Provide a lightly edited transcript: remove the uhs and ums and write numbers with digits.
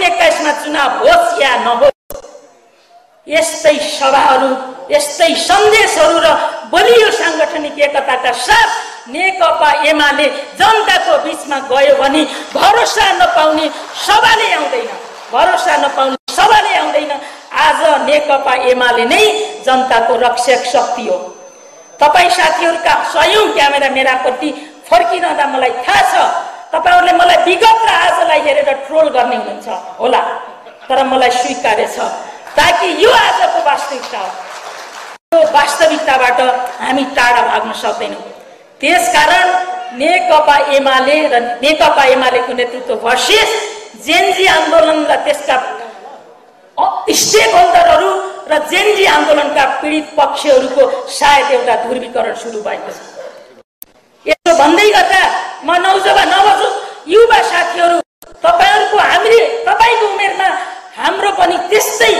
फागुन 21 मा चुनाव होस् या नहोस्, यस्तै सभाहरू, यस्तै सन्देशहरू र बलियो साङ्गठनिक एकताका साथ नेकपा एमाले जनताको बीचमा गयो भने भरोसा नपाउने सवालै आउँदैन, भरोसा नपाउने सवालै आउँदैन। आज नेकपा एमाले नै जनताको रक्षक शक्ति हो। तपाईँ साथीहरूका सयौं क्यामेरा मेराप्रति फर्किरहँदा मलाई थाहा छ तपाईहरूले मलाई विगत र आजलाई हेरेर ट्रोल गर्ने हुनुहुन्छ होला, तर मलाई स्वीकार्य छ ताकि यो आजको वास्तविकता हो। यो वास्तविकताबाट हामी टाढा भाग्न सक्दैनौँ। त्यसकारण नेकपा एमाले र नेकपा एमालेको नेतृत्व भर्सेस जेनजी आन्दोलन र त्यसका स्टेक होल्डरहरू र जेनजी आन्दोलनका पीडित पक्षहरूको सायद एउटा ध्रुवीकरण सुरु भएको छ। यसो भन्दै गर्दा म युवा साथीहरू, तपाईँहरूको तपाईँको उमेरमा हाम्रो पनि त्यस्तै